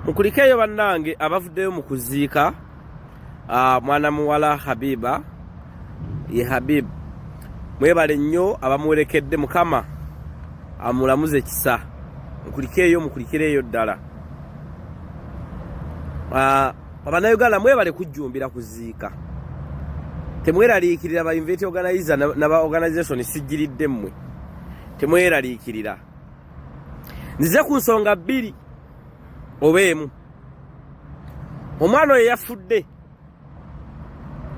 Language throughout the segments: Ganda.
Mukulikeeyo bannange abavuddeyo mu kuziika mwana muwala Habiba ye Habib, mwebale nnyo abamuwerekedde, Mukama amulamuze kisa. Mukulikeeyo, mukulikireeyo ddala. Abannayuganda mwebale kujjumbira kuziika, temweraliikirira ba invite organizer naba organization sijjiridde mmwe, temweraliikirira. Nzize ku nsonga bbiri oba emu. Omwana oyo yafudde,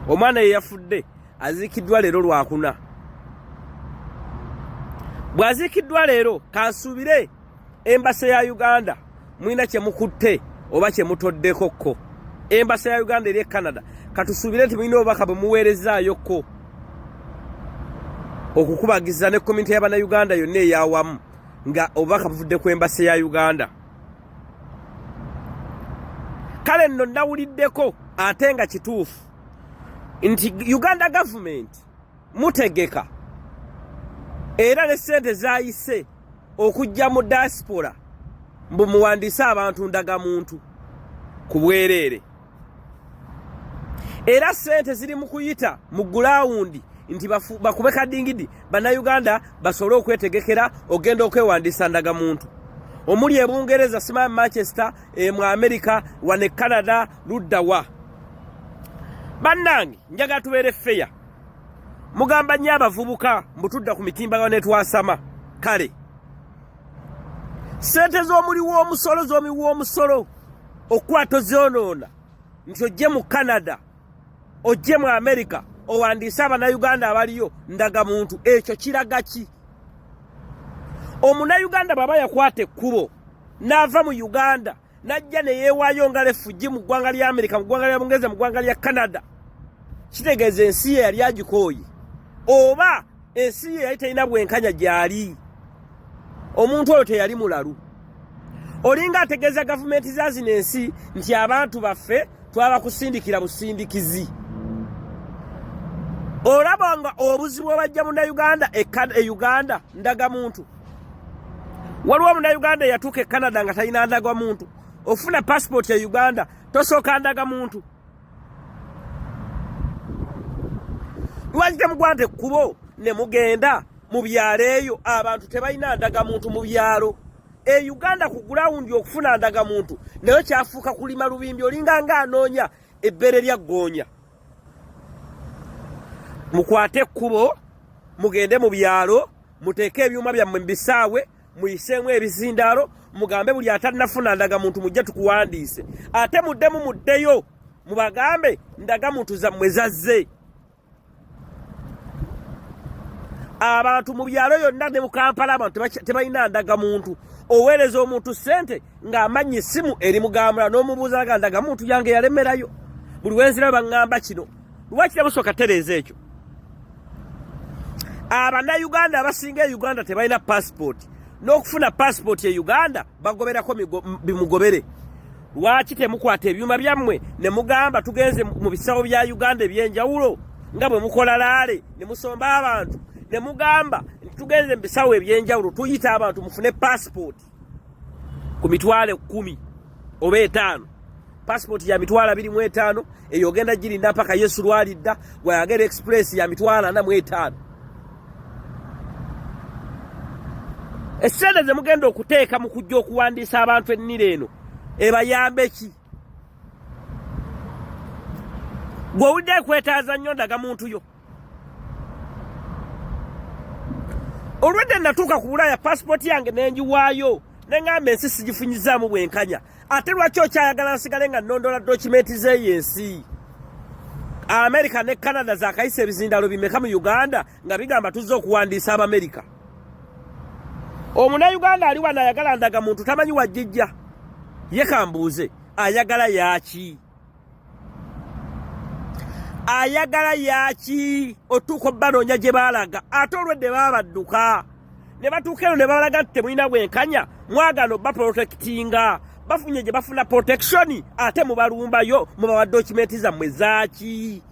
omwana oyo yafudde aziikiddwa leero Lwakuna. Bw'aziikiddwa leero, kansuubire embassy ya Uganda mulina kye mukutte oba kye mutoddeko ko. Embassy ya Uganda eri e Canada, katusuubire nti mulina obubaka bwe muweerezaayo ko okukubagiza ne community y'Abannayuganda yonna eyawamu, nga obubaka buvudde ku embassy ya Uganda. Kale nno nawuliddeko ate nga kituufu nti Uganda government mutegeka era ne ssente zayise okujja mu diaspora mbu muwandiise abantu ndagamuntu ku bwereere, era ssente ziri mu kuyita mu gulawundi nti bakube kadingidi Bannayuganda basobole okwetegekera okugenda okwewandiisa ndagamuntu, omuli e Bungereza, simanyi Manchester, mu America, wano e Canada, ludda wa. Bannange, njagala tubeere fair. Mugamba nnyo abavubuka mbu tudda ku mitimbagano ne twasama. Kale ssente z'omuli w'omusolo, z'omi w'omusolo okukwata ozoonoona nti ojje mu Canada, ojje mu America owandiise Abannayuganda abaliyo ndagamuntu, ekyo kiraga ki? Omunnayuganda bw'aba yakwata ekkubo n'ava mu Uganda n'ajja ne yeewaayo nga refugee mu ggwanga lya Amerika, mu ggwanga lya Bungereza, mu ggwanga lya Canada, kitegeeza ensi ye yali agikooye oba ensi ye yali terina bwenkanya gy'ali. Omuntu oyo teyali mulalu. Olinga ategeeza gavumenti za zino ensi nti abantu baffe twabakusindikira busindikizi. Olaba nga obuzibu obajja Munnayuganda e Uganda ndagamuntu. Waliwo Munnayuganda eyatuuka e Canada nga talina ndagamuntu. Ofuna passport e Uganda tosooka ndagamuntu. Lwaki temugwanta ekkubo ne mugenda mu byalo eyo? Abantu tebalina ndagamuntu mu byalo. E Uganda ku gulawundi okufuna ndagamuntu nayo kyafuuka kulima lubimbi, olinga nga anoonya ebbeere lya ggoonya. Mukwate ekkubo mugende mu byalo, muteeke ebyuma byammwe mu bisaawe, muyiseemu ebizindaalo, mugambe buli atannafuna ndagamuntu mujje tukuwandiise, ate muddemu muddeyo mubagambe ndagamuntu zammwe zazze. Abantu mu byalo yonna ne mu Kampala abantu tebalina ndagamuntu. Oweereza omuntu ssente ng'amanyi essimu eri mugambula n'omubuuza nga ndagamuntu yange yalemerayo, buli wenzira baŋŋamba kino. Lwaki temusooka tereeza ekyo? Abannayuganda abasinga e Uganda tebalina passport, n'okufuna passport e Uganda bagoberako bimugobere. Lwaki temukwata ebyuma byammwe ne mugamba tugenze mu bisawo bya Uganda ebyenjawulo nga bwe mukola laale ne musomba abantu, ne mugamba nti tugenze mu bisawo ebyenjawulo tuyita abantu mufune passport ku 100,000 oba 5. Passport ya 25,000 eyo ogenda girinda mpaka Yesu lwalidda. Gwayagera express ya 45,000. Essente ze mugenda okuteeka mu kujja okuwandiisa abantu ennira eno ebayambe ki? Gwe owulidde ekwetaaza nnyo ndagamuntu yo. Olwedde natuuka ku Bulaaya passport yange nengiwaayo ne ŋŋamba ensi sigifunyizaamu bwenkanya, ate lwaki okyayagala nsigale nga nnondola dokumenti z'eyo ensi? Amerika ne Canada zakayisa ebizindalo bimeka mu Uganda nga bigamba tuzze okuwandiisa Abamerika? Omunnayuganda ali wano ayagala ndagamuntu tamanyi wajjijja ye, kambuuze ayagala yaaki? Ayagala yaaki? Otuuka obbanoonya gye baalaga, ate olwedde baabadduka ne batuuka eno ne balaga nti temulina bwenkanya, mwagala obba protectinga, bafunye gye bafuna protection ate mubalumbayo mubawa dokumenti zammwe zaaki?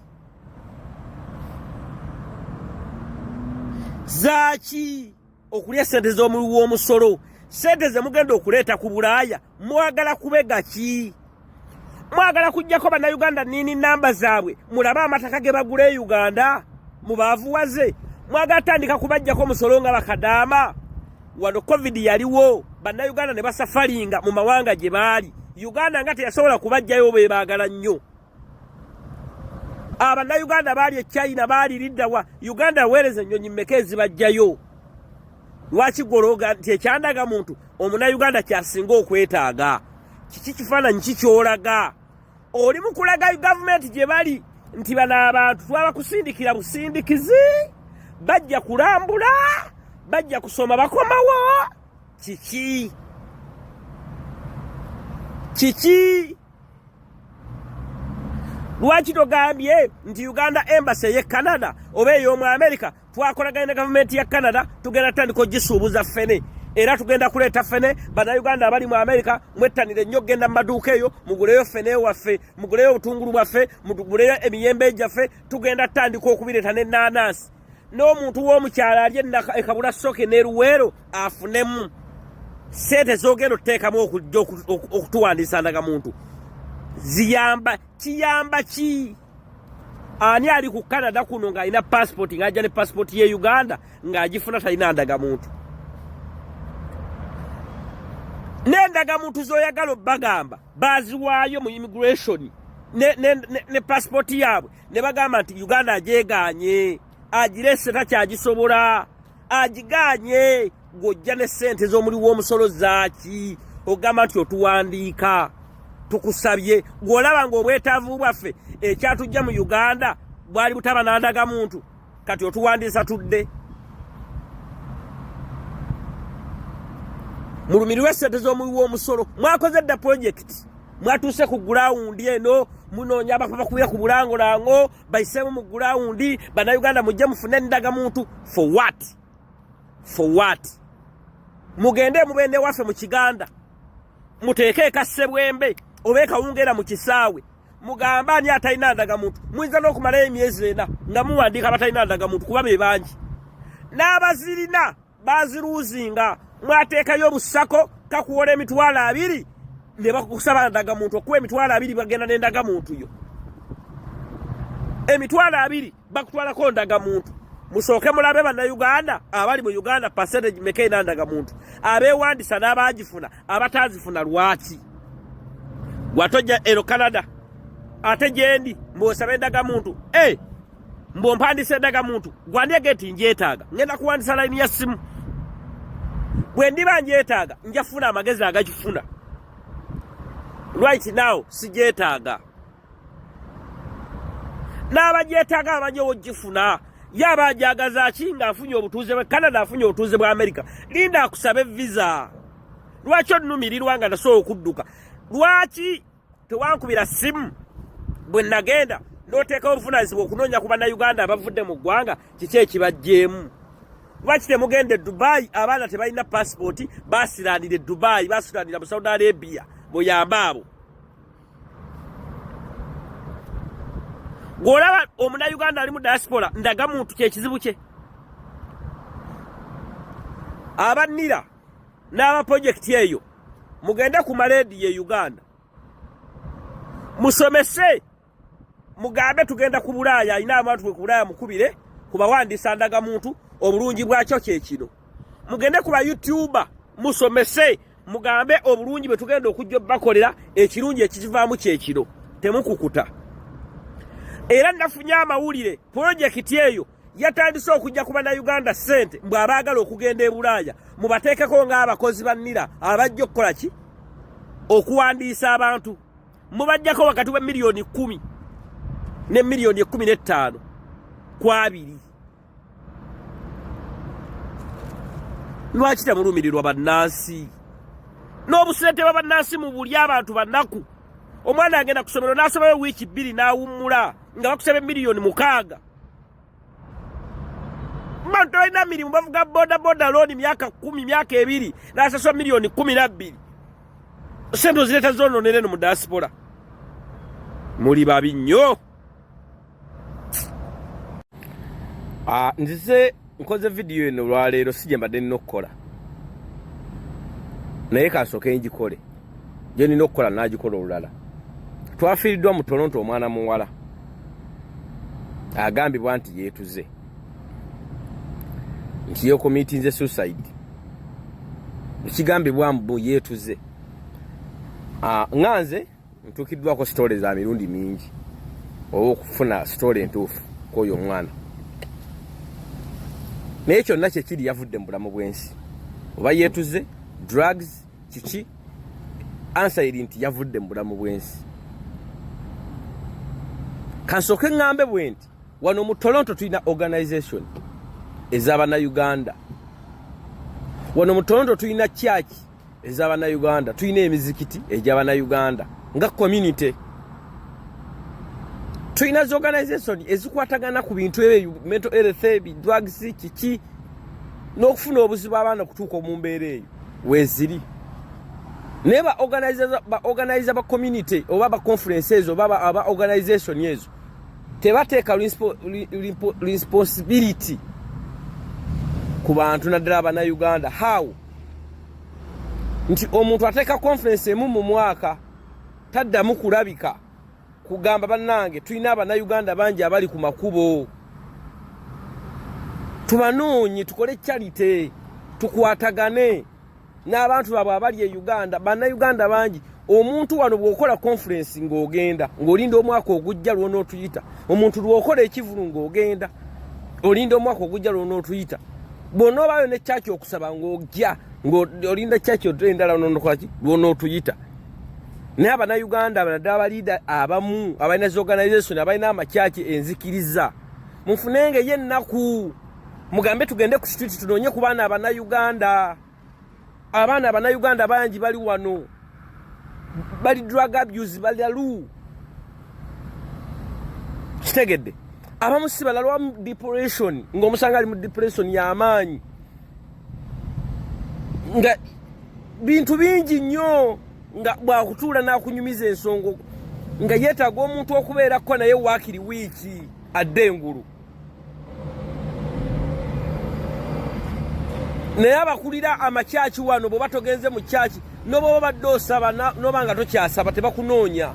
Zaaki okulya sente z'omuwi w'omusolo? Sente ze mugenda okuleeta ku Bulaaya mwagala kubega ki? Mwagala kujjako Bannayuganda niini namba zaabwe mulabe amataka ge bagula e Uganda mubaavuwaze? Mwagala tandika kubajjako musolo nga bakadaama? Wano covid yaliwo, Bannayuganda ne basafalinga mu mawanga gye baali. Uganda nga teyasobola kubajjayo bebaagala nnyo. Abannayuganda baali e China, baali liddawa? Uganda yaweereza ennyonyi mmeka ezibajjayo? Lwaki gwolooga nti ekyandaga muntu omunayuganda kyasinga okwetaaga? Kiki kifaananyi ki kyolaga? Oli mu kulaga gavumenti gye bali nti bano abantu twabakusindikira busindikizi, bajja kulambula, bajja kusoma, bakomawo. Kiki kiki? Lwaki togambye nti Uganda Embassy ey'e Canada oba ey'omu America twakolaganye ne gavumenti ya Canada, tugenda tutandika ogisuubuza ffene, era tugenda kuleeta ffene. Bannayuganda abali mu America mwettanire nnyo okugenda mu maduuka eyo muguleyo ffene waffe, muguleyo obutungulu bwaffe, muguleyo emiyembe gyaffe, tugenda tutandika okubireeta n'ennaanansi. N'omuntu w'omukyalo ali ekabula soke ne Luweero afunemu sente z'ogenda otuteekamu okujja okutuwandiisa ndagamuntu ziyamba kiyamba ki? Ani ali ku Canada kuno ng'alina passport ng'ajja ne passport ye Uganda ng'agifuna talina ndagamuntu? N'endagamuntu z'oyagala obbagamba baziwaayo mu immigration ne passport yaabwe ne bagamba nti Uganda agyegaanye, agirese takyagisobola, agigaanye. Gw'ojja ne ssente z'omuli w'omusolo zaaki ogamba nti otuwandiika? Tukusabye gw'olaba ng'obwetaavu bwaffe ekyatujja mu Uganda bwali butaba na ndagamuntu, kati otuwandiisa tudde mulumirirwe ssente z'omuwi w'omusolo. Mwakoze dda projekiti, mwatuuse ku gulawundi eno, munoonya abakubira ku bulangolango bayiseemu mu gulawundi. Bannayuganda mujje mufune endagamuntu for what? For what? Mugende mubende waffe mu Kiganda, muteeke ekassebwembe oba ekawungeera mu kisaawe, mugambe ani atalina ndagamuntu. Muyinza n'okumalayo emyezi ena nga muwandiika abatalina ndagamuntu kuba be bangi, n'abazirina baziruuzinga. Mwateekayo obusako kakuwola 20,000 ne bakusaba ndagamuntu, okuwa 20,000 bagenda n'endagamuntu yo. 20,000 bakutwalako ndagamuntu. Musooke mulabe Bannayuganda abali mu Uganda percentage meka ena ndagamuntu, abeewandisa n'abaagifuna, abatazifuna lwaki? Gwatojja ero Canada ate gyendi mbwosaba endagamuntu e mbwompandisa endagamuntu, gwandyege nti ngyetaaga, ngenda kuwandisa layini ya ssimu. Bwe ndiba ngyetaaga nja funa amagezi agagifuna. Right now sigyetaaga. N'abagyetaaga abamanyi owogifuna ye aba agyagaza ki ng'afunye obutuuze bwa Canada, afunye obutuuze bwa America? Linda akusabe visa. Lwaki onnumirirwa nga nasobola okudduka? Lwaki tewankubira simu bwe nagenda n'oteekawo obuvunaanyizibwa okunoonya ku Bannayuganda abavudde mu ggwanga kiki ekibajjeemu? Lwaki temugenda e Dubai? Abaana tebalina pasipooti, basiranira e Dubai, basiranira mu Saudi Arabia, muyambe abo. Gw'olaba omunayuganda ali mu diaspora, ndagamuntu kyekizibu kye. Abannira n'aba projekiti eyo mugende ku maleediyo e Uganda musomese, mugambe tugenda ku Bulaaya, alina abantu bwe ku Bulaaya mukubire kubawandiisa ndagamuntu, obulungi bwakyo kye kino. Mugende ku ba YouTuber musomese, mugambe obulungi bwe tugenda okujja bakolera, ekirungi ekikivaamu kye kino. Temukukuta. Era nafunye amawulire projekiti eyo yatandise okujja ku Bannayuganda ssente mbwe abaagala okugenda e Bulaaya mubateekeko ng'abakozi ba NIRA abajja okukola ki? Okuwandiisa abantu. Mubajjako wakati wa 10 million ne 15 million ku abiri. Lwaki temulumirirwa bannansi n'obusente bwa bannansi mu buli abantu bannaku? Omwana agenda ku ssomero n'asomayo wiiki 2 n'awummula nga bakusaba 6 million. Bantu tebalina mirimu, bavuga boda boda, looni myaka 10, myaka 2, n'asasula 12 million. Sente ozireeta zonoonera eno mu diaspora. Muli babi nnyo. Nzize nkoze vidiyo eno olwaleero, si gye mbadde nina okukola. Naye kansooke ngikole gye nina okukola, n'agikola olulala. Twafiiriddwa mu Toronto omwana muwala agambibwa nti yeetuze, nti yekomitinze suicide. Ekigambibwa mbu yeetuze. Nga nze ntuukiddwako story za mirundi mingi oba okufuna story entuufu kwoyo omwana, naye kyonna kyekiri, yavudde mu bulamu bw'ensi. Oba yeetuze, drugs, kiki, answer eri nti yavudde mu bulamu bw'ensi. Kansooke ŋŋambe bwe nti wano mu Toronto tulina organization ez'Abannayuganda, wano mu Toronto tulina church ez'Abannayuganda, tulina emizikiti egy'Abannayuganda. Nga community tulina zi organization ezikwatagana ku bintu ebyo, mental health, drugs, kiki, n'okufuna obuzibu abaana okutuuka mu mbeera eyo weeziri. Naye ba organizer ba community oba ba conference ezo oba aba organization ezo tebateeka responsibility ku bantu, naddala Abannayuganda. How nti omuntu ateeka conference emu mu mwaka, taddamu kulabika kugamba, "Bannange, tulina Abannayuganda bangi abali ku makubo, tubanoonye, tukole charity, tukwatagane n'abantu baabwe abali e Uganda"? Bannayuganda bangi. Omuntu wano bw'okola conference ng'ogenda ng'olinda omwaka ogujja lwonootuyita. Omuntu lw'okola ekivulu ng'ogenda olinda omwaka ogujja lwonootuyita. Bw'onoobaayo ne kyaki okusaba, ng'ojja ng'olinda kyaki endala nonokolaki lwonootuyita. Naye Abannayuganda, naddala aba leader abamu abalina zi organization, abalina amakyaki, enzikiriza, mufunenge ye ennaku, mugambe, "Tugende ku street tunoonye ku baana Abannayuganda." Abaana Abannayuganda bangi bali wano, bali drug abuse, balalu, kitegedde? Abamu si balalu, abamu depression, ng'omusanga ali mu depression y'amaanyi, nga bintu bingi nnyo, nga bwakutuula n'akunyumiza ensonga, nga yeetaaga omuntu okubeerako naye waakiri wiiki adde engulu. Naye abakulira amakyaki wano, bw'oba togenze mu kyaki, noba obadde osaba, noba nga tokyasaba, tebakunoonya.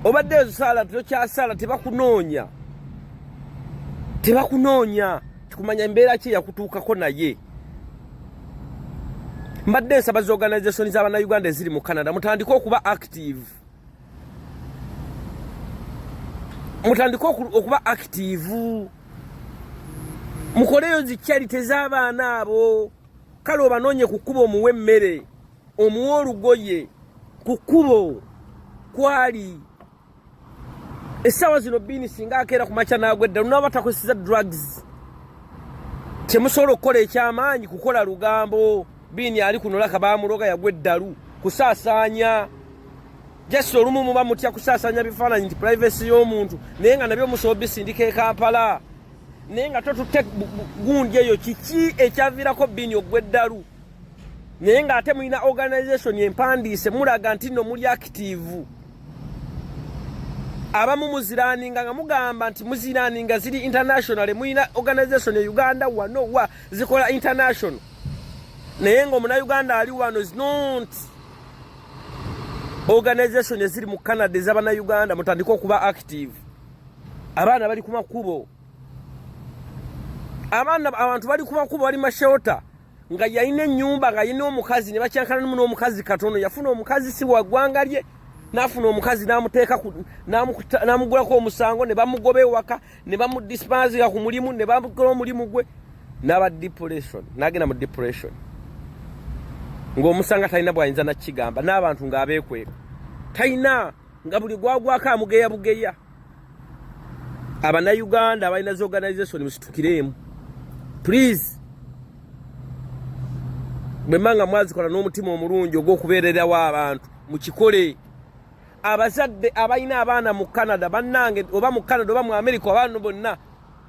Obadde osaala, tokyasala, tebakunoonya, tebakunoonya kumanya embeera ki eyakutuukako. Naye mbadde nsaba zi organization z'Abannayuganda eziri mu Canada, mutandike okuba active, mutandike okuba active, mukoleyo zi charity z'abaana abo. Kale obanoonye ku kkubo, omuwe emmere, omuwe olugoye ku kkubo kwali. Essaawa zino biini singa akeera ku makya n'agwa eddalu, naba takozesa drugs, kyemusobola okukola ekyamaanyi kukola lugambo, "Biini ali kuno laka bamuloga, yagwa eddalu," kusaasaanya. Just olumu muba mutya kusaasaanya bifaananyi nti privacy y'omuntu, naye nga nabyo musobola bisindika e Kampala, naye nga totutte gundi eyo kiki ekyaviirako biini ogwa eddalu. Naye ng'ate mulina organization empandiise, mulaga nti nno muli active. Abamu muziraninga nga mugamba nti muziraninga ziri international, mulina organization e Uganda wano wa zikola international, naye nga Omunauganda ali wano is not organization eziri mu Canada ez'Abanauganda. Mutandike okuba active. Abaana bali ku makubo, abaana abantu bali ku makubo, bali ma shelter, nga yalina ennyumba, nga yalina omukazi, ne bakyankalanamu n'omukazi katono. Yafuna omukazi si wa ggwanga lye, n'afuna omukazi n'amuteeka, n'amugulako omusango, ne bamugoba ewaka, ne bamudispansinga ku mulimu, ne bamukola omulimu gwe n'aba depression, n'agenda mu depression, ng'omusanga talina bw'ayinza nakigamba n'abantu, ng'abeekweka, talina, nga buli gwagwako amugeya bugeya. Abannayuganda abalina zi organization, musitukireemu please. Bwe mba nga mwazikola n'omutima omulungi ogw'okubeererawo abantu, mukikole. Abazadde abalina abaana mu Canada, bannange, oba mu Canada oba mu America, abaana bonna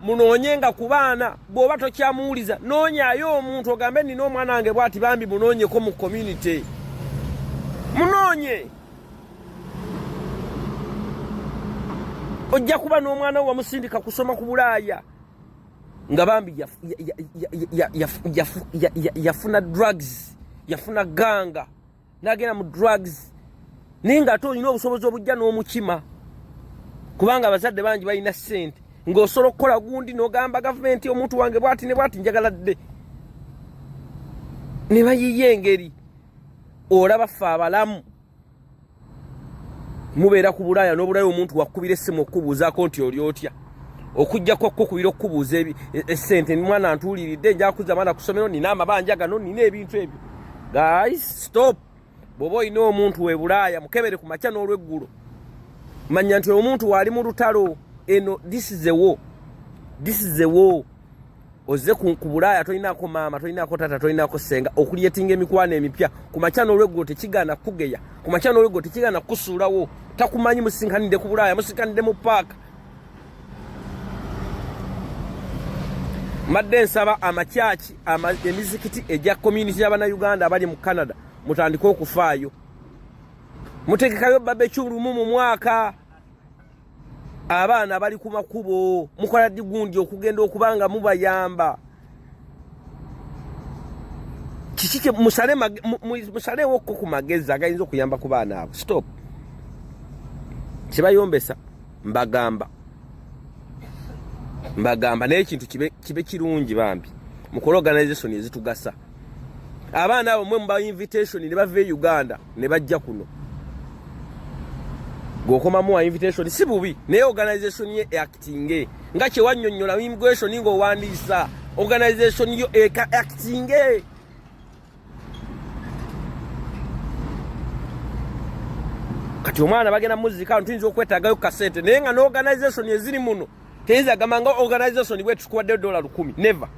munoonyenga ku baana. Bw'oba tokyamuwuliza, noonyayo omuntu ogambe, "Nina omwana wange bw'ati, bambi munoonyeko mu community." Munoonye. Ojja kuba n'omwana wo wamusindika kusoma ku Bulaaya. Nga bambi yafuna drugs, yafuna ganga, nagenda mu drugs, naye nga ate olina obusobozi obujja n'omukima, kubanga abazadde bangi balina ssente, ng'osobola okukola gundi n'ogamba gavumenti, omuntu wange bwati ne bwati, njagala dde ne bayiya engeri. Olaba ffe abalamu mubeera ku Bulaaya n'obulayo, omuntu wakubira essimu okukubuuzaako nti oli otya, okujjako okukubira okukubuuza essente, mwana ntuuliridde, njakuza mwana ku ssomero, nina amabanja gano, nina ebintu ebyo. Guys, stop. Bw'oba olina omuntu we Bulaaya, mukebere ku makya n'olweggulo, manya nti omuntu waali mu lutalo eno. This is a war, this is a war. Ozze ku Bulaaya, tolinako maama, tolinako tata, tolinako senga. Okucreatinga emikwano emipya ku makya n'olweggulo tekigaana kukugeya, ku makya n'olweggulo tekigaana kukusuulawo. Takumanyi, musinkanidde ku Bulaaya, musinkanidde mu paaka. Mbadde nsaba amakyaki, emizikiti egya community y'Abannayuganda abali mu Canada, mutandike okufaayo, mutegekayo barbecue lumu mu mwaka. Abaana bali ku makubo, mukola digundi okugenda okuba nga mubayamba. Kiki? Musalewokko ku magezi agayinza okuyamba ku baana abo. Stop, kibayombesa. Mbagamba, mbagamba, naye ekintu kibe kirungi bambi, mukole organization ezitugasa. Abaana abo mwe muba invitation ne bava e Uganda ne bajja kuno, gwokomamuwa invitation si bubi, naye organization ye actinge nga kyewannyonnyola immigration ng'owandiisa organization yo eka actinge. Kati omwana bagenda muzika, tuyinza okwetaagayo kasente, naye nga n'organization eziri muno teyinza gamba nga organization bwe tukuwadde $1,000, never.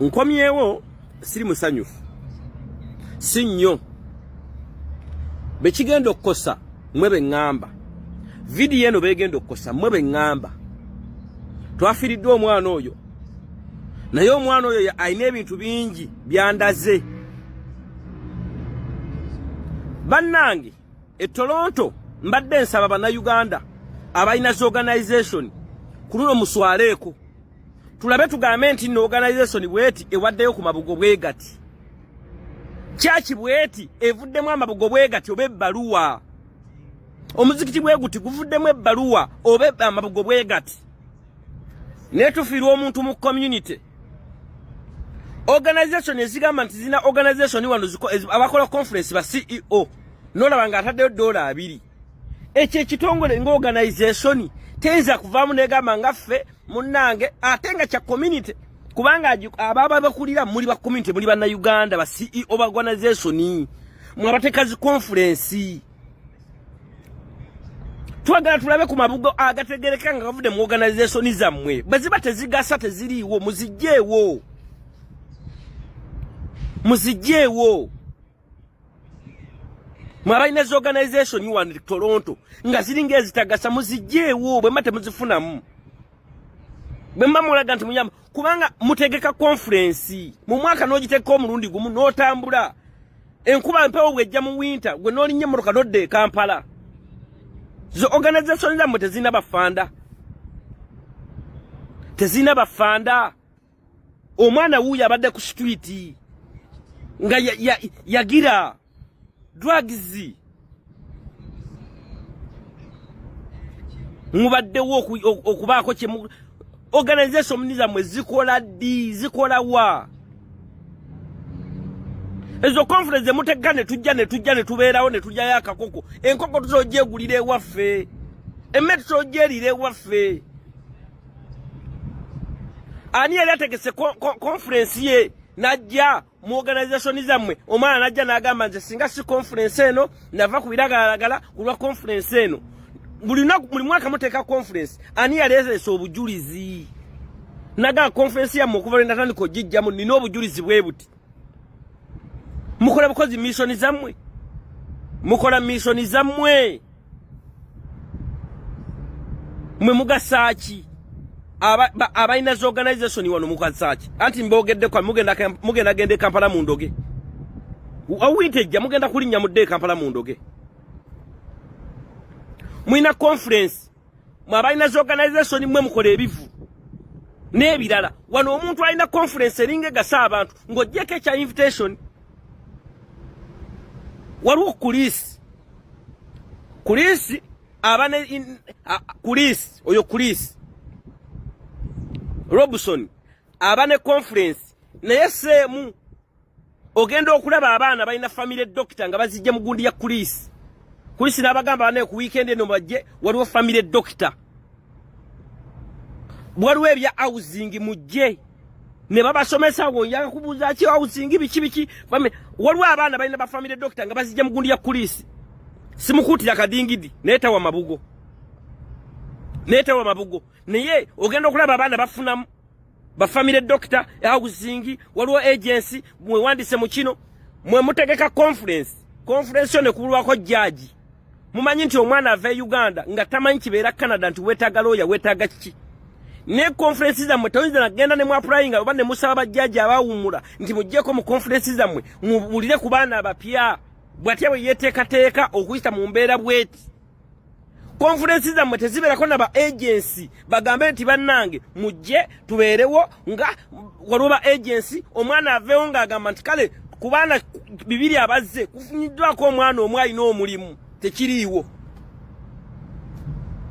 Nkomyewo, siri musanyufu, si nnyo. Bekigenda okukosa mwe beŋŋamba, vidiyo eno begenda okukosa mwe beŋŋamba. Twafiiriddwa omwana oyo, naye omwana oyo alina ebintu bingi byandaze. Bannange e Toronto, mbadde nsaba Bannayuganda abalina zi organization ku luno muswaleeko, tulabe, tugambe nti nno organization bweti ewaddeyo ku mabugo bwe gati, kyaki bweti evuddemu amabugo bwe gati oba ebbaluwa, omuzikiti bwe guti guvuddemu ebbaluwa oba amabugo bwe gati. Naye tufiirwa omuntu mu community. Organization ezigamba nti zina organization wano, abakola conference, ba CEO, nolaba nga ataddeyo $20. Ekyo ekitongole nga organization teyinza kuvaamu negamba nga ffe munnange, ate nga kya community, kubanga ababa bakulira muli ba community, muli Bannayuganda, ba CEO ba organization, mwabateeka zi conference. Twagala tulabe ku mabugo agategereka nga gavudde mu organization zammwe. Bwe ziba tezigasa, teziriiwo, muzijjeewo, muzijjeewo. Mwe abalina zi organization wano Toronto nga ziringa ezitagasa, muzijjeewo. Bwe mba temuzifunamu, bwe mba mulaga nti muyamba, kubanga mutegeka conference mu mwaka n'ogiteeka omulundi gumu n'otambula, enkuba mpewo bwejja mu winter, gwe n'olinnya emmotoka n'odda e Kampala. Zo organization zammwe tezirina bafunder, tezirina bafunder. Omwana wuuyo abadde ku street nga yagira drugs, mubaddewo okubaako kye organization zammwe zikola ddi, zikola wa? Ezo conference emutegeka ne tujja, ne tujja ne tubeerawo, ne tujjayo akakoko, enkoko tuzogyegulira ewaffe, emmere tuzogyerira ewaffe. Ani yali ategese conference ye najja mu organization zammwe, omwana najja n'agamba, "Nze singa si conference eno, nava ku biragalalagala ku lwa conference eno"? Buli lunaku, buli mwaka muteeka conference. Ani yaleese obujulizi naga conference yammwe okuva lwe natandika ogijjamu nina obujulizi bwe buti? Mukola bukozi mission zammwe, mukola mission zammwe. Mwe mugasaaki abalina zi organization wano? Mugasaaki? Anti mbogeddeko, mugenda genda e Kampala mundoge. Awinta ejja mugenda kulinnya mudde e Kampala mundoge. Mulina conference, mwe abalina zi organization, mwe mukola ebivu. N'ebirala, wano omuntu alina conference eringa egasa abantu ng'oggyeko ekya invitation. Waliwo Kulisi, Kulisi aba ne Kulisi oyo, Kulisi Robson aba ne conference, naye seemu ogenda okulaba abaana balina family doctor nga bazijja mu gundi ya Kulisi. Kulisi n'abagamba, "Banaye, ku weekend eno bajje, waliwo family doctor, waliwo ebya housing, mujje." Ne babasomesa ngo njaga kubuuza ki housing, biki biki. Waliwo abaana balina ba family doctor nga bazijja mu gundi ya Kulisi. Simukuutira kadingidi, naye tawa mabugo, naye tawa mabugo. Naye ogenda okulaba abaana bafunamu ba family doctor, housing, waliwo agency, mwewandise mu kino. Mwe mutegeka conference, conference yo ne kubulwako judge. Mumanyi nti omwana ava e Uganda nga tamanyi kibeera Canada, nti weetaaga lawyer, weetaaga kiki. Ne conference zammwe toyinza nagenda ne muapplyinga oba ne musaba bajjaji abawummula nti muggyeko mu conference zammwe, muwulire ku baana abapya bwatya bwe yeeteekateeka okuyita mu mbeera bweti. Conference zammwe tezibeerako na ba agency bagambe nti, "Bannange, mujje tubeerewo," nga waliwo ba agency. Omwana aveewo ng'agamba nti, "Kale, ku baana 200 abazze, kufunyiddwako omwana omu alina omulimu." Tekiriiwo.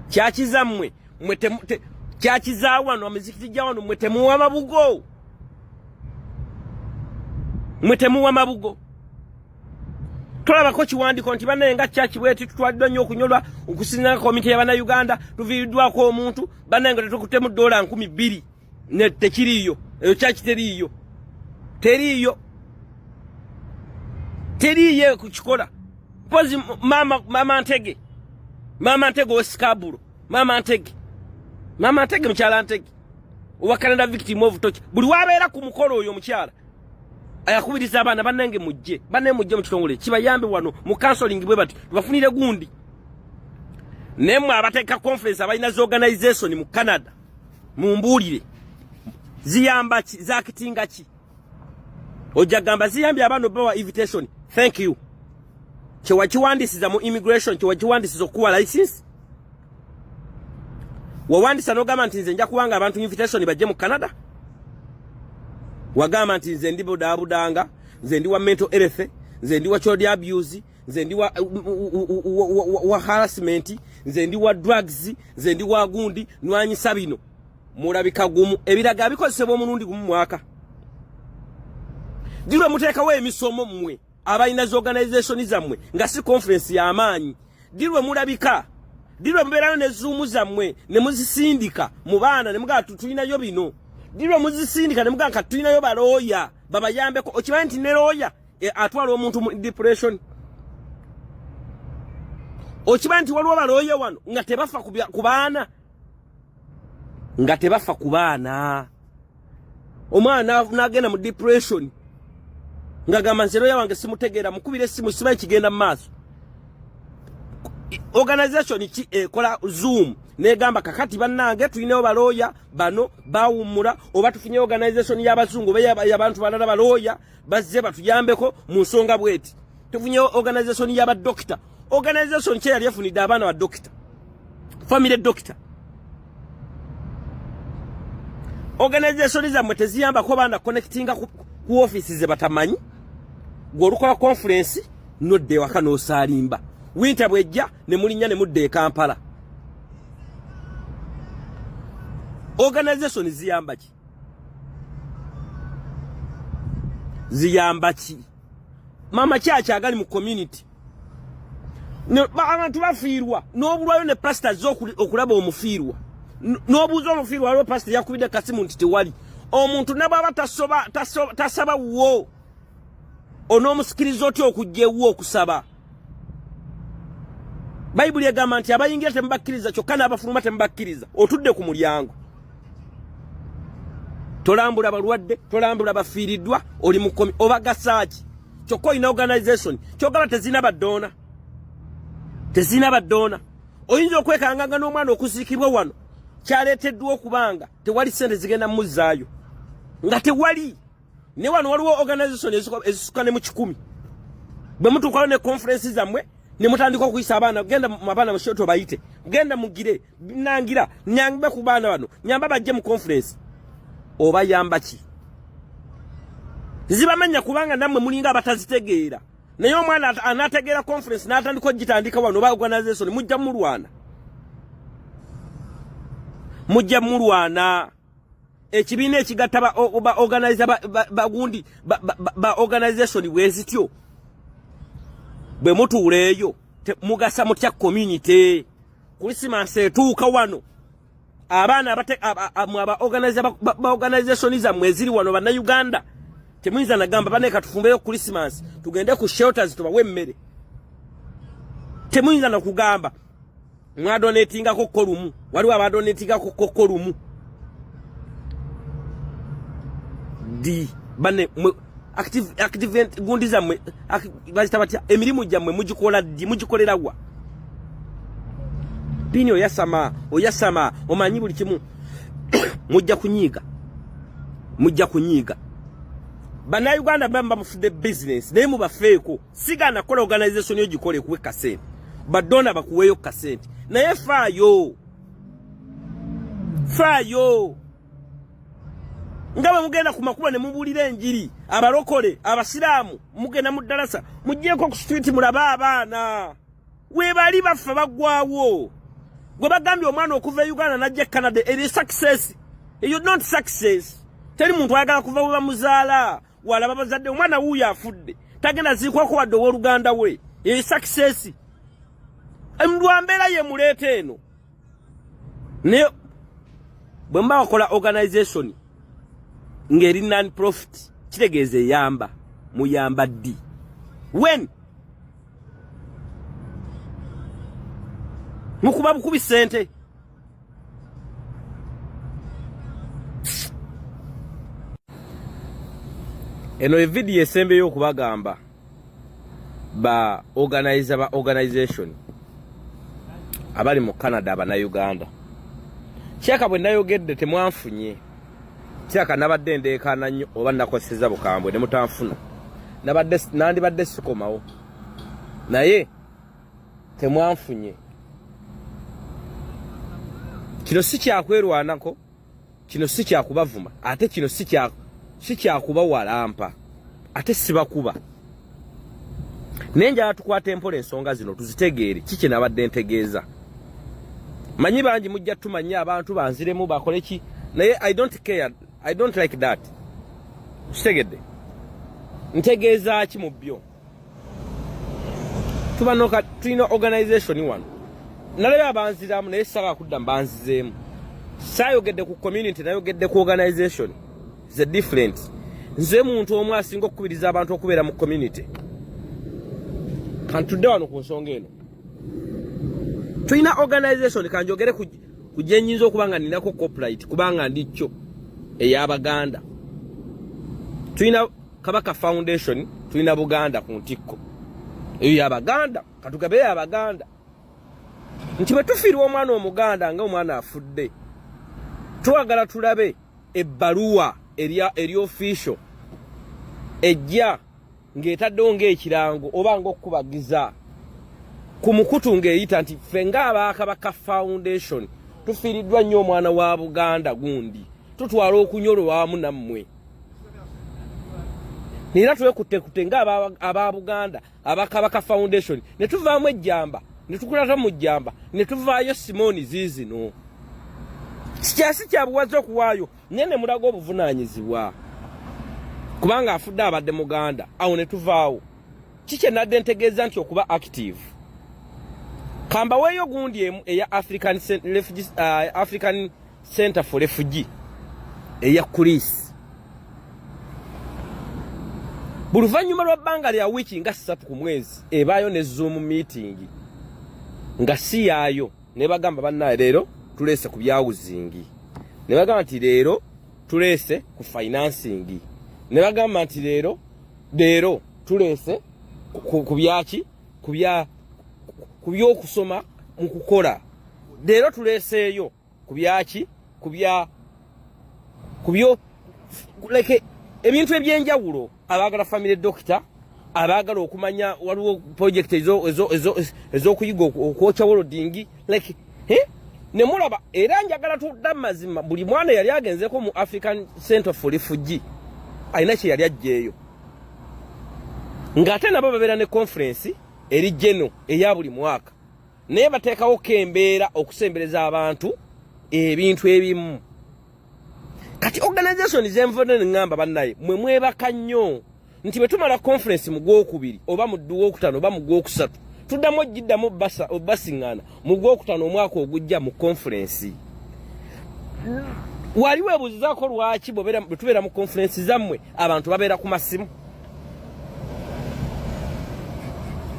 Kyakizammwe mwe kyakizaa wano amizikiti gya wano. Mwe temuwa mabugo, mwe temuwa mabugo. Tolabako kiwandiiko nti, "Bannaye, nga kyaki bweti, tutwaliddwa nnyo okunyolwa okusinzira komite y'Abannayuganda, tuviiriddwako omuntu, bannaye, nga tetukutemu $2,000." Ne tekiriiyo. Eyo kyaki teriiyo, teriiyo, teriiyo kukikola. Mpozi mama, mama Ntege, mama Ntege owesikabulo, mama Ntege, mama Ntege, mukyala Ntege owa Canada Victim of Torture, buli wabeera ku mukolo oyo omukyala ayakubiriza abaana, "Bannange, mujje, bannaye, mujje mu kitongole kibayambe wano mu counseling." Bwe bati tubafunire gundi. Naye mmwe abateeka conference, abalina zi organization mu Canada, mumbuulire, ziyamba ki? Zakitinga ki? Ojja gamba ziyambye abaana obawa invitation. Thank you. Kyewakiwandisiza mu immigration, kyewakiwandisiza okuwa license, wawandisa n'ogamba nti, "Nze nja kuwanga abantu invitation bajje mu Canada"? Wagamba nti, "Nze ndi budaabudanga, nze ndi wa mental health, nze ndi wa child abuse, nze ndi wa harassment, nze ndi wa drugs, nze ndi wa gundi, nwanyisa bino." Mulabika gumu ebiraga bikozesebwa omulundi gumu mwaka. Dirwe muteekawo emisomo mmwe abalina zi organization zammwe nga si conference y'amaanyi? Dirwe mulabika, dirwe mubeerayo ne Zoom zammwe ne muzisindika mu baana ne mugamba, "Tulinayo bino"? Dirwe muzisindika ne mugamba, "Tulinayo balooya babayambeko"? Okimanyi nti ne looya atwala omuntu mu depression? Okimanyi nti waliwo balooya wano nga tebafa ku baana, nga tebafa ku baana? Omwana n'agenda mu depression ng'agamba, "Nze looya wange simutegeera, mukubira essimu, simanyi kigenda mu maaso." Organization ki ekola Zoom negamba, "Kakati bannange, tulinayo balooya bano bawummula, oba tufunye organization y'abazungu oba y'abantu balala, balooya bazze batuyambeko mu nsonga bweti, tufunye organization y'abadokita"? Organization ki yali efunidde abaana ba dokita, family doctor? Organization zammwe teziyambako baana connectinga ku office ze batamanyi. Gwe olukola conference nodda ewaka n'osaalimba. Winter bwejja ne mulinnya ne mudda e Kampala. Organization ziyamba ki? Ziyamba ki? Mama kyaki agali mu community, abantu bafiirwa n'obulwayo ne pasita azze okulaba omufiirwa, n'obuuza omufiirwa, waliwo pasita yakubidde kasimu nti tewali omuntu. Ne bwaba tasaba wo, onoomusikiriza otya okujja ewuwo okusaba? Bayibuli egamba nti abayingira temubakkiriza, kyokka n'abafuluma temubakkiriza. Otudde ku mulyango, tolambula balwadde, tolambula bafiiriddwa, oli mukomi obagasaaki? Kyokka olina organization, kyogamba tezirina badoona, tezirina badoona. Oyinza okwekanganga n'omwana okuziikibwa wano kyaleeteddwa okubanga tewali sente zigenda muzzaayo, nga tewali. Ne wano waliwo organization ezisuka ne mu 100. Bwe mutuukayo ne conference zammwe ne mutandika okuyisa abaana, genda abaana mushoto bayite, genda mugire nangira, nyambe ku baana bano, nyamba bajje mu conference. Obayamba ki? Zibamenya kubanga nammwe mulinga abatazitegeera. Naye omwana anategeera conference n'atandika ogitandika wano oba organization, mujja mulwana, mujja mulwana. Ekibiina ekigatta ba organizer bagundi ba organization bwezityo, bwe mutuula eyo mugasa mutya community? Krisimansi etuuka wano, abaana aba organizer ba organization zammwe eziri wano, Bannayuganda, temuyinza nagamba, "Bane, katufumbeyo Christmas, tugende ku shelters tubawe emmere." Temuyinza nakugamba mwadonatingako ko lumu. Waliwo abadonatingako ko lumu di bane active gundi zammwe bazita batya? Emirimu gyammwe mugikola ddi? Mugikolera wa? Pini oyasama, oyasama, omanyi buli kimu. Mujja kunyiiga, mujja kunyiiga. Bannayuganda bamba mufudde business, naye mubafeeko. Sigaana kukola organization yo, gikole, kuwe kasente, ba donor bakuweeyo kasente, naye faayo, faayo nga bwe mugenda ku makuba ne mubuulira enjiri abalokole, abasiraamu. Mugenda mu ddalasa, muggyeko ku street, mulabe abaana webali baffe baggwawo. Gwe bagambye omwana okuva e Uganda najja e Canada, eri success? Eyo not success. Teri muntu ayagala kuva we bamuzaala walaba bazadde. Omwana wuuyo afudde, tagenda ziikwako wadde owooluganda we. Eyo success? Lwa mbeera ye muleeta eno. Naye bwe muba wakola organization ng'eri non profit, kitegeeza eyamba. Muyamba ddi? When mukuba bukubi sente. Eno evidiyo esembeyo okubagamba ba organizer ba organization abali mu Canada, Abanauganda. Kyaka bwe nayogedde temwanfunye. Kyaka nabadde ndeekaana nnyo oba nakoseza bukambwe ne mutanfuna. Nabadde nandibadde sikomawo, naye temwanfunye. Kino si kyakwerwanako, kino si kyakubavuma, ate kino si kyakubawalampa, ate sibakuba. Naye njala tukwata empola ensonga zino tuzitegeere. Kiki nabadde ntegeeza? Manyi bangi mujja tumanye abantu banziremu bakole ki, naye I don't care, I don't like that. Kitegedde ntegeeza ki mu byo? Tuba noka tulina organization wano. Nalaba abanziramu, naye saga kudda mbanzizeemu. Saayogedde ku community, nayogedde ku organization, the different. Nze muntu omu asinga okukubiriza abantu okubeera mu community. Kantudde wano ku nsonga eno. Tulina organization, kanjogere ku gyenyinza okuba nga ninako copyright kubanga ndi kyo, ey'Abaganda. Tulina Kabaka Foundation, tulina Buganda ku ntikko, eyo yabaganda. Katugabe Abaganda nti bwe tufiirwa omwana Omuganda, nga omwana afudde, twagala tulabe ebbaluwa eri official ejja ng'etaddewo ng'ekirango oba ng'okukubagiza ku mukutu, ng'eyita nti ffe ng'Abakabaka Foundation tufiiriddwa nnyo omwana wa Buganda gundi, tutwala okunyolwa wamu nammwe, era twekuttekute nga aba Buganda, Abakabaka Foundation, ne tuvaamu ejjamba, ne tukulata mu jjamba, ne tuvaayo simooni ziizino. Sikyasi kyabuwaze okuwaayo, naye ne mulaga obuvunaanyizibwa kubanga afudde abadde Muganda. Awo ne tuvaawo. Kikye nadde ntegeeza nti okuba active, kambaweeyo gundi emu eya African Center for Refugee eya Kulis. Buli luvannyuma lwa bbanga lya wiiki nga 3 ku mwezi, ebaayo ne Zoom meeting nga si yaayo, ne bagamba, "Bannaye, leero tuleese ku bya housing," ne bagamba nti, "Leero tuleese ku financing," ne bagamba nti, Leero tuleese ku byaki, ku byokusoma mu kukola, leero tuleeseeyo ku byaki, ku byo," like ebintu ebyenjawulo. Abaagala family doctor, abaagala okumanya waliwo project ez'okuyiga okwokya welding, like, eh? Ne mulaba era njagala tudda mazima, buli mwana yali agenzeko mu African Center for Refugee alina kye yali ajjeeyo, ng'ate nabo babeera ne conference eri geno eya buli mwaka, naye bateekawo ko embeera okusembereza abantu ebintu ebimu. Kati organization zenvudde neŋŋamba, bannaye mwe mwebaka nnyo nti bwe tumala conference mu gwokubiri oba mu gwokutaano oba mu gwokusatu, tuddamu ogiddamu obasiŋŋaana mu gwokutaano omwaka ogujja mu conference. Wali weebuuzizaako lwaki bwe tubeera mu conference zammwe abantu babeera ku masimu?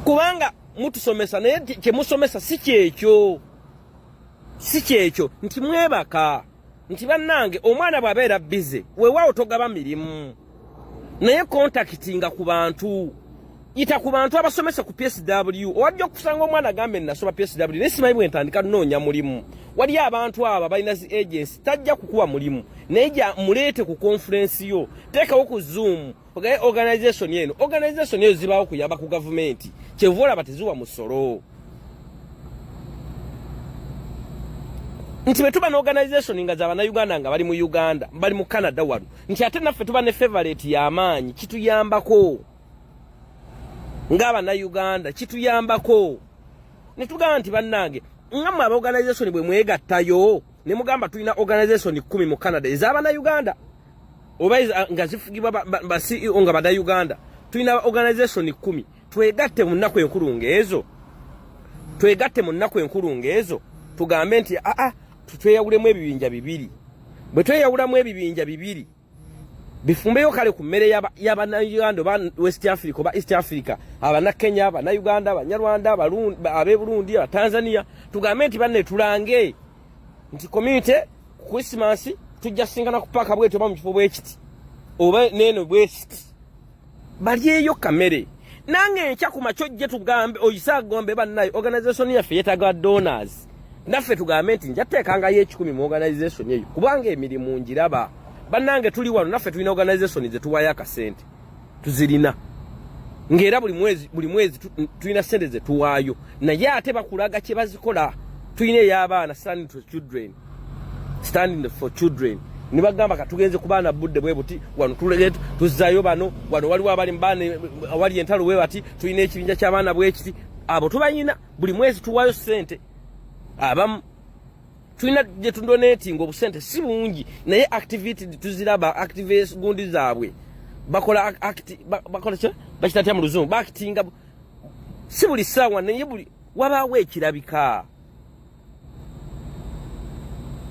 Kubanga mutusomesa, naye kyemusomesa si kyekyo, si kyekyo nti mwebaka. Nti bannange, omwana bw'abeera busy, weewaawo togaba mirimu, naye contactinga ku bantu, yita ku bantu abasomesa ku PSW. Owajja okusanga omwana agambe, "Nasoma PSW naye simanyi bwe ntandika nnoonya mulimu." Waliyo abantu abo balina zi agency, tajja kukuwa mulimu, naye ja muleete ku conference yo, teekawo ku Zoom ogaye organization eno. Organization eyo zibaawo kuyamba ku gavumenti, kyeva olaba teziwa musolo. Nti bwe tuba n'organization nga z'Abannayuganda nga bali mu Uganda, bali mu Canada wano, nti ate naffe tuba ne favorite y'amaanyi, kituyambako ng'Abannayuganda, kituyambako ne tugamba nti bannange, nga mmwe abaorganization bwe mwegattayo ne mugamba tulina organization 10 mu Canada ez'Abannayuganda oba nga zifugibwa ba CEO nga Bannayuganda, tulina organization 10, twegatte mu nnaku enkulu ng'ezo, twegatte mu nnaku enkulu ng'ezo, tugambe nti aa, tweyawulemu ebibinja bibiri. Bwe tweyawulamu ebibinja bibiri, bifumbeyo kale ku mmere y'Abannayuganda oba West Africa oba East Africa, Abannakenya, Abannayuganda, Abanyarwanda, ab'e Burundi, Abatanzania, tugambe nti banne, tulange nti community Christmas tujja singana ku paaka bweti oba mu kifo bwekiti oba neeno bwekiti, balyeyo kamere. Nange enkya ku makyo jje tugambe, oyise agombe, bannaye, organization yaffe yeetaaga donors, naffe tugambe nti nja teekangayo 100 mu organization eyo, kubanga emirimu ngiraba. Bannange, tuli wano naffe tulina organization ze tuwayo akasente, tuzirina, ng'era buli mwezi, buli mwezi tulina sente ze tuwaayo, naye ate bakulaga kye bazikola. Tulina ey'abaana, Standing for Children, Standing for Children, ne bagamba katugenze ku baana budde bwe buti wano, tulege tuzzayo bano wano, waliwo abali mu baana awali entalo bwe bati, tulina ekibinja ky'abaana bwe kiti, abo tubayina, buli mwezi tuwaayo ssente. Abamu tulina gye tudonatinga obusente, si bungi, naye activity tuziraba, activity gundi zaabwe bakola bakola ki, bakitatya mu Luzungu, baactinga si buli ssaawa, naye buli wabaawo ekirabika.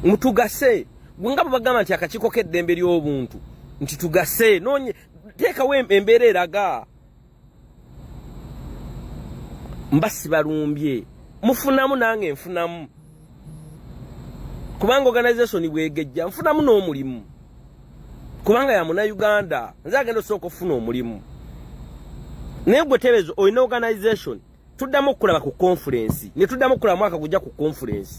Mutugase gwe nga bwe bagamba nti akakiiko k'eddembe ly'obuntu nti tugase, noonye teekawo embeera eraga mba sibalumbye, mufunamu nange nfunamu, kubanga organization bwegejja nfunamu n'omulimu, kubanga ya Munauganda, nze agenda osooka okufuna omulimu. Naye gwe tebezo olina organization, tuddamu okulaba ku conference, ne tuddamu okulaba mwaka gujja ku conference,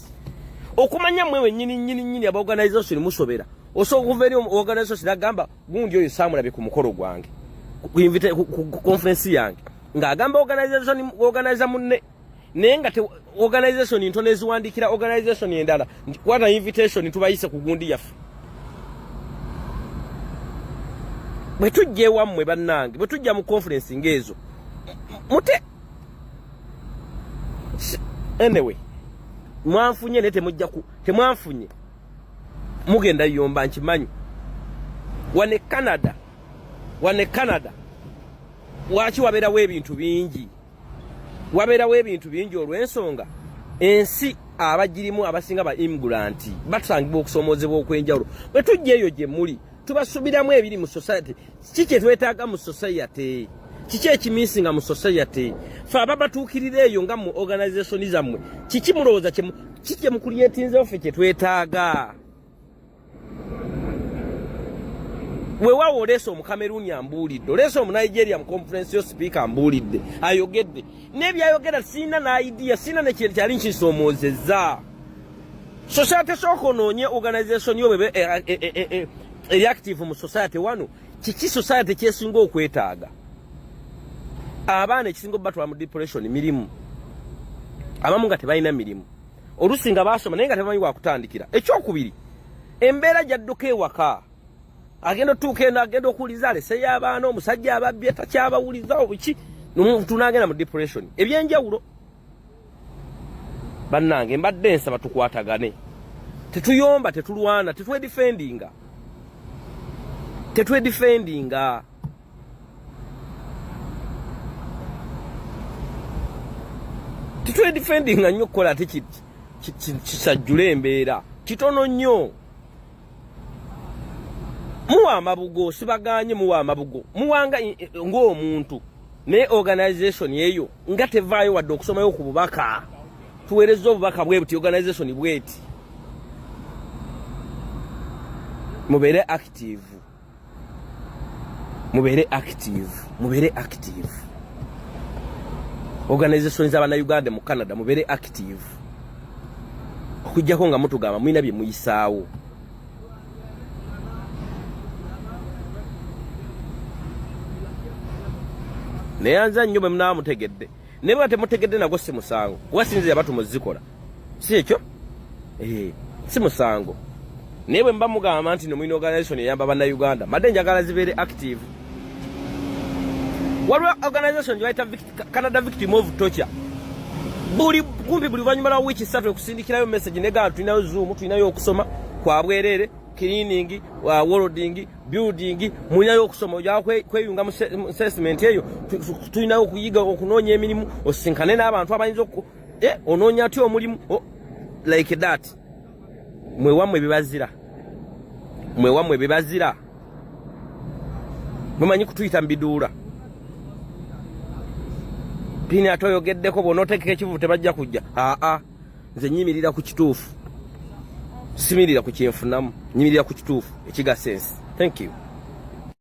okumanya mwe wennyini nnyini nnyini aba organization musobera. Osobola okuva eri organization agamba gundi oyo saamulabye ku mukolo gwange, ku conference yange, ng'agamba organization organizer munne, naye nga organization ntono eziwandiikira organization endala nti kwata invitation tubayise ku gundi yaffe. Bwe tujja ewammwe bannange, bwe tujja mu conference ng'ezo mute. Anyway, mwanfunye, naye temujja ku temwanfunye, mugenda yomba, nkimanyi. Wane Canada, wane Canada waki wabeerawo ebintu bingi, wabeerawo ebintu bingi olw'ensonga ensi abagirimu abasinga ba immigrant, batusangibwa okusomoozebwa okw'enjawulo. Bwe tujja eyo gye muli, tubasubiramu ebiri mu society. Kiki kye twetaaga mu society? Kiki ekimissinga mu society? Fe ababatuukirira eyo nga mu organization zammwe, kiki mulowooza kiki kye mucreatinzewo ffe kye twetaaga? Weewaawo oleese Omukameruuni ambuulidde, oleese Omunigeria mu conference yo, speaker ambuulidde, ayogedde n'ebyayogera, siina n'idea, siina nekintu kyali nkisoomoozezza society. Sooka onoonye organization yo bwebe eri active mu society wano, kiki society kyesinga okwetaaga? Abaana ekisinga obubatwala mu depression mirimu, abamu nga tebalina mirimu. Oluusi nga baasoma naye nga tebamanyi wakutandikira. Ekyokubiri, embeera gyadduka ewaka, agenda otuuka eno, agenda okuwuliza aleseyo abaana, omusajja ababbye, takyabawuliza, obuki, omuntu n'agenda mu depression ebyenjawulo. Bannange, mbadde nsaba tukwatagane, tetuyomba, tetulwana, tetwedifendinga, tetwedifendinga. Tetwedifendinga nnyo okukola ate kisajjule embeera kitono nnyo. Muwa amabugo, sibaganye, muwa amabugo, muwanga ng'omuntu, naye organization eyo nga tevaayo wadde okusomayo ku bubaka. Tuweereza obubaka bwe buti, organization bweti, mubeere active, mubeere active, mubeere active. Organization z'abannayuganda mu Canada, mubeere active, okujjako nga mutugamba mulina bye muyisaawo. Neyanza nnyo bwe munaba mutegedde, naye bwe temutegedde nagwo si musango, kuba sinze yabatuma ozikola, si ekyo, si musango. Naye bwe mba mugamba nti nomulina organization eyamba bannayuganda, mbadde njagala zibeere active. Waliwo organization gye bayita Canada Victim of Torture. Buli kumpi buli luvannyuma lwa wiiki 3 ekusindikirayo message negamba tulinayo Zoom, tulinayo okusoma kwa bwereere, cleaning, welding, building, mulinayo okusoma, ojja kweyunga mu assessment eyo, tulinayo okuyiga okunoonya emirimu, osinkane n'abantu abayinza onoonya atya omulimu, like that. Mwewammwe bibazira, mwewammwe bibazira, mumanyi kutuyita mu biduula. Pini ate oyogeddeko, bw'onooteekeka ekivuvu tebajja kujja. Aa, nze nyimirira ku kituufu, simirira ku kyenfunamu, nyimirira ku kituufu ekigasa ensi. Thank you.